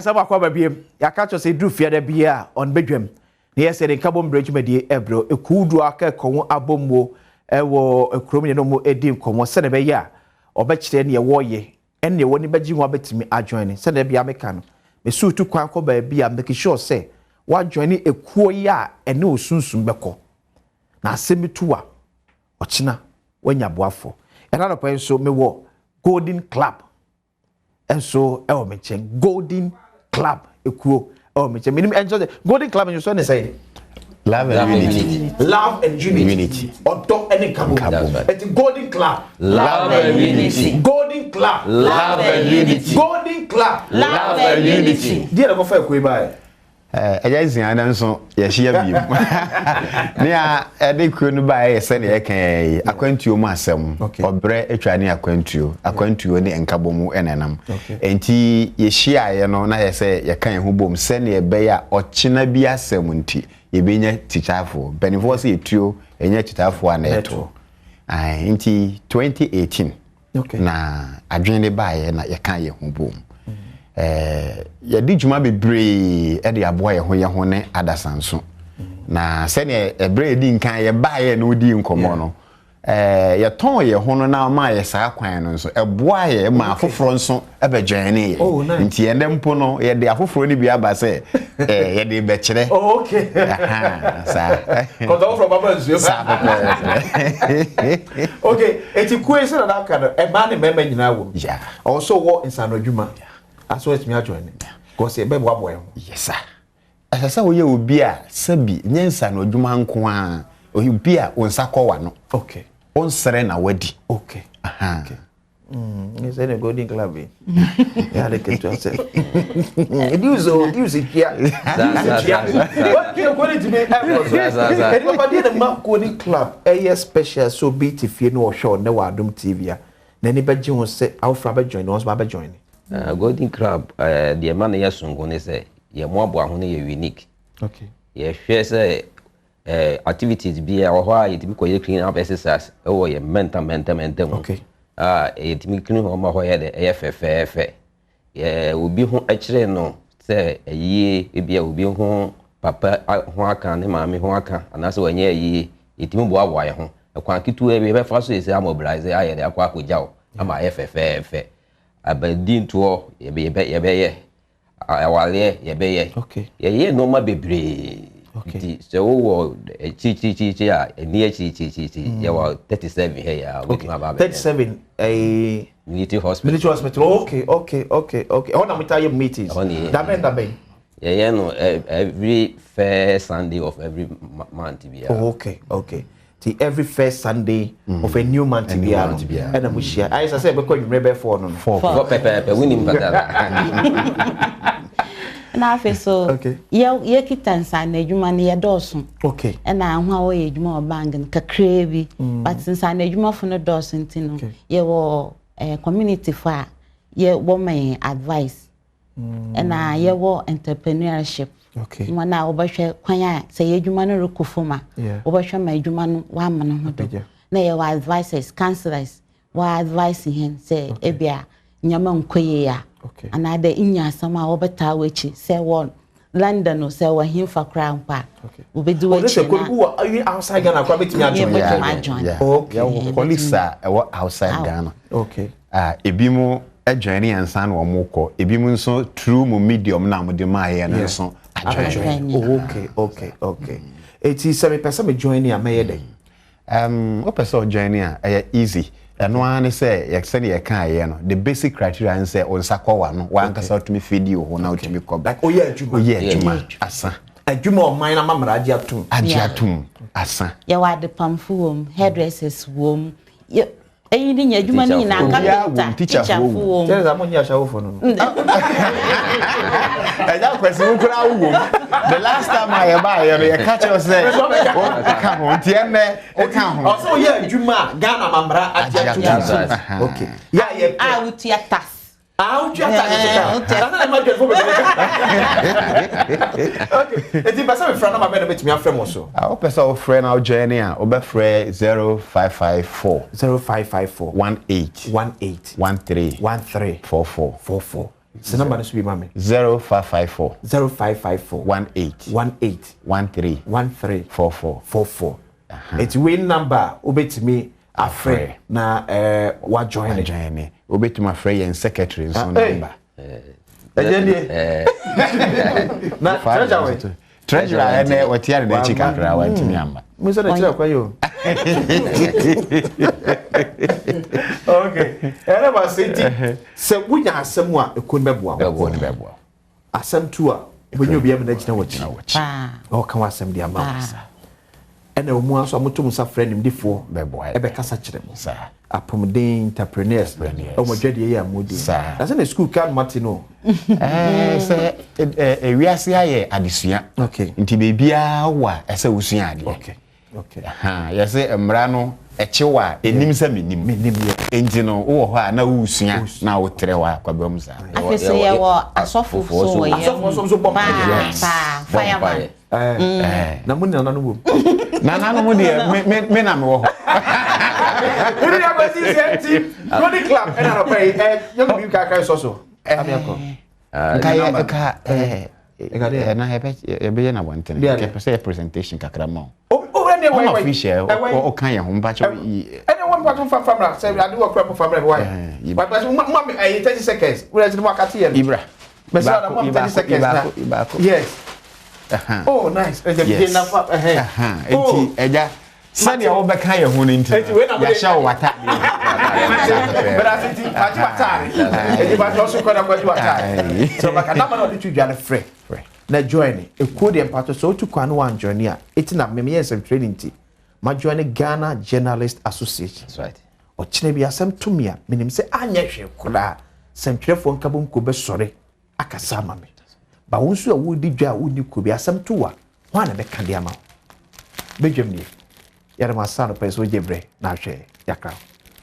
Sɛ baako aba biem, yɛaka kyerɛ sɛ ɛduru fiada bi a ɔno bɛdwam na yɛ sɛ ne nkabom berɛ dwumadie ɛberɛ ɛkuw do aka ɛkɔ ho abɔmmuo ɛwɔ kurom yɛn mu ɛdi nkɔmmɔ sɛdeɛ ɛbɛyɛ a ɔbɛkyerɛ neɛ wɔreyɛ ɛne neɛ wɔne bɛgye ho abɛtumi ajoin sɛdeɛ bia meka no mesu tu kwan kɔ baabi a make sure sɛ woajoin ekuo yi a ɛne osunsum bɛkɔ na asɛm bi to a ɔkyena wanya boafoɔ. Ɛna nɔpɛ nso mewɔ Golden Club nso ɛwɔ me nkyɛn. Golden Club ekuo ɛwɔ me nkyɛn. Menim ɛnkyɛn sɛ Golden Club nso ne sɛ Love and unity. Love and unity. Unity. Ɔdɔ ɛne nkabom. Nkabom. Ɛti Golden Club. Love and unity. Golden Club. Love and unity. Golden Club. Love and unity. Deɛ na kɔfa ekuo yi baa yɛ? Ɛyɛ nsia no nso yɛhyia bio. Nea ɛde kuo no baeɛ yɛ sɛdeɛ yɛka yɛ yi, akwantuo mu asɛm. Ɔbrɛ atwa ne akwantuo, akwantuo ne nkabɔ mu ɛna ɛnam. Nti yɛhyiaeɛ no na yɛ sɛ yɛka yɛn ho bom sɛdeɛ ɛbɛyɛ a ɔkyena bi asɛm nti yɛbɛnya tikyafoɔ. Mpanimfoɔ sɛ yɛtuo ɛnyɛ tikyafoɔ a na ɛto. Nti 2018 na adwene ne baeɛ na yɛka yɛn ho bom. Yɛde dwuma bebree de aboa yɛn ho ne adasa nso. Na sɛdeɛ ɛberɛ yɛdi nkan yɛbaeɛ na wodi nkɔmmɔ no, yɛtɔn yɛn ho no na ɔmaa yɛ saa kwan no nso ɛboa yɛ ma afoforɔ nso ɛbɛdwɛn ne yɛ. Oh, nice. Nti ɛnɛ mpo no yɛde afoforɔ no bi aba sɛ yɛde bɛkyerɛ. Oh, okay. Aha, saa. Kɔtɔ foforɔ baba nsuo. Saa pɛpɛɛpɛ. Okay, eti kuo yi sɛ nana aka no, mmaa ne mmarima nyinaa wɔ mu. Ɔwɔ sɛ ɔwɔ nsano adwuma aso atumi ajoin ne kɔsi ɛbɛboaboa yɛn ho. Yes sir. Ɛsɛ sɛ woyɛ obi a sɛbi nyɛ nsano adwuma nko a, obi a wo nsa kɔ w'ano. Wo nsrɛ na wadi. Aha. Okay. Sɛ ne Golden Club yi. Yɛ ade ketewa sɛ. Dues o, dues tua. Dues tua. Wɔtua kɔ ne tumi ɛkɔ so. Ɛdi papa deɛ na ma Golden Club ɛyɛ special sɛ obi te fie no ɔhwɛ ɔnɛ wɔ Adom TV a n'ani bɛgye ho sɛ awofra bɛjoin ne wɔn nso ba bɛjoin. Golden Club deɛ ma no yɛ sononko ne sɛ yɛmmoaboa ho no yɛ unique. Yɛhwɛ sɛ activities bi a wɔ hɔ a yɛtumi kɔyɛ clean up exercise ɛwɔ yɛ mmɛnta mmɛnta mmɛnta mu. A yɛtumi clean hɔ ma hɔ yɛ dɛ ɛyɛ fɛfɛɛfɛ. Yɛ obi ho kyerɛ no sɛ ɛyie, ebi a obi ho papa ho aka ne maame ho aka anaasɛ wɔnyɛ ɛyie, yɛtumi boaboa yɛn ho. Ɛkwan ketewa bi yɛbɛfa so yɛsɛ amobilize ayɛ dɛ akɔ akɔgya wo ama ayɛ fɛfɛɛfɛ. Abadi ntoɔ yɛbɛyɛ, awareɛ yɛbɛyɛ. Yɛyɛ nneɛma bebree. Nti sɛ wowɔ akyirikyirikyirikyiri a ɛni akyirikyirikyiri, yɛwɔ 37 ha yi a wobɛtumi aba abɛyɛ. 37 Military hospital. Military hospital. Okay. Ɛhɔ na mo taa yɛ meetings. Ɛhɔ na yɛ. Dabɛn dabɛn. Yɛyɛ no every first Sunday of every month biara. Oh, okay. Ti every first Sunday of a new month A new biara month no. biara. Ɛna mo hyia. Ayɛ sɛ sɛ ɛbɛkɔ anwummerɛ bɛyɛ 4 no. 4. 4 pɛpɛɛpɛ, wonim pata. Na afei so, yɛkita nsano adwuma no yɛdɔɔso. Ɛna ho a wɔyɛ adwuma wɔ bank no kakraa bi. But nsano adwumafo no dɔɔso nti no, yɛwɔ community fo a yɛwɔ ma yɛn advice. Ɛna yɛwɔ entrepreneurship. Wɔn a wɔbɛhwɛ kwan a sɛ yɛ adwuma no rekɔ fam a, wɔbɛhwɛ ma adwuma no wɔama no ho do. Na yɛwɔ advisors, counselors, wɔ advice hɛn sɛ ebia nneɛma nkɔ yie a, anaa dɛ nya asɛm a wɔbɛtaa w'akyi sɛ wɔ London o, sɛ wɔ hemfa koraa mpo a, wɔbɛdi Ɔno sɛ w'akyi kɔ wɔ ayi outside Ghana koraa bɛtumi ajoin. Yɛbɛtumi ajoin. Yɛwɔ colleagues a ɛwɔ outside Ghana. Ebi mo adjoin ne ansa na wɔn kɔ, ebi mo nso through mo medium na mo de maa yɛ no nso adjoin. Oh, okay. Eti sɛ mepɛ sɛ me join ni a mɛyɛ dɛ? Wopɛ sɛ ɔjoin a ɛyɛ easy. Ɛno ara ne sɛ sɛdeɛ yɛka yɛ no, the basic criteria ne sɛ wo nsa kɔ w'ano, w'ankasa wotumi fidi wo ho na wotumi kɔ ba. Like oyɛ adwuma. Oyɛ adwuma asa. Adwuma ɔman na mamara agye atom. Agye atom asa. Yɛwɔ adepamfo wɔ mu, hairdressers wɔ mu. Eyi ne nyɛ adwuma no nyinaa, Obiara wɔ mu, carpenter, teacherfoɔ teacherfo wɔ mu. wɔ mu. Kyerɛ sɛ mo nyɛ ahyɛwofo no. Ɛnyɛ akwasi wo koraa wo wɔ mu. The last time a yɛbaayɛ no yɛka kyerɛ wo sɛ woka ho nti ɛnnɛ woka ho. Ɔsɛ oyɛ adwuma a Ghana mamara agye atom. That's right. Okay. Yɛ a yɛpɛ. A wotua tax. Ah, wotua tax Eh, ka. Na na ma dwefo bebree. Okay. Eti pɛ sɛ mefrɛ na ma bɛ na metumi afrɛ mo so. Ah, wopɛ sɛ wofrɛ na wojoin a wobɛfrɛ 0554 0554 18 18 13 13 44. 44. Sɛ number no so bi ma me. 0554. 0554. 18. 18. 13. 13. 44. 44. Eti wei number a wobɛtumi afrɛ na ɛɛ wa join ne. Join ne. Wobɛtumi afrɛ yɛn secretary nso ah, number. Ɛyɛ nie. Na treasure wei. Treasurer ɛnɛ wɔte ade n'akyi kakra wantumi amma. Mo sɛ n'akyiri akwa yi o. Okay. Ɛnɛ ba sɛ nti sɛ wonya asɛm a ekuo no bɛboa wo. Ekuo no bɛboa wo. Asɛm tu a wobɛnya obi ama no agyina w'akyi. Na ɔka w'asɛm de ama wo. Ɛna wɔn nso a moto mo nsa frɛ nimdefoɔ ɛbɛkasa kyerɛ mo. Apɔmuden entrepreneurs wɔn adwadie yɛ a modi. Na sɛ na sukuu ka no mate no. Ɛɛ sɛ ewiase ayɛ adesua. Nti beebiara wɔ a ɛsɛ wosua adeɛ. Okay. Okay. Yɛsɛ mmara no ɛkyew a ɛnim sɛ menim. Menim yɛ. Nti no wowɔ hɔ a na wosua na wotrɛ hɔ a kwabra mu saa. Afei so yɛwɔ asɔfo so wɔ yɛn Asɔfo nso bɔ mpaeɛ. Paa fireman. Na mo nananom wɔ mu. Nananom deɛ me me me na mewɔ hɔ. Wode yɛ akɔsi sɛ nti Rodi club ɛna anɔpa yi ɛ yɛ bibi kakra sɔ so. Ami akɔ. Nka yɛ nka ɛɛ na yɛbɛ yɛbɛyɛ na abɔntene. Yɛpɛ sɛ yɛ presentation kakra ma wo. Unofficial ɔka yɛn ho mpakyɛ yi. Ɛna wɔn mpakyɛ fa fa mra sɛ ade wɔ kura mo fa mra why. But mo ma mi ɛyɛ 30 seconds. Wúlò ɛsɛ mo akate yɛ no. Ibra. Bɛsɛ ɔna mo ma mi 30 seconds na. Yes. Oh nice. Yes. Nti ɛgya sɛdeɛ wobɛka yɛ ho no nti yɛahyɛ wo w'atadeɛ. Bɛda ase nti magye w'ataade. Nti magye ɔso kɔ na kɔgye w'ataade. Sɛ ɔbɛka nama na ɔde to dwa no frɛ na join ne. Ekuo deɛ mpakyɛ sɛ wotu kwan no wan join a eti na memeyɛ nsɛmtwerɛni nti ma join Ghana Journalist Association. Ɔkyena bi asɛm to me a menim sɛ anyɛ hwee koraa sɛntwerɛfoɔ nkabom kuo bɛsɔre akasa ama me. Ba wo nso a woredi dwa a wonni kuo bi asɛm to wo a, hwan na bɛka de ama wo? Badwam nie. Yɛde mo asa anɔpa yi sɛ wogye berɛ na ahwɛ Yɛakra wo.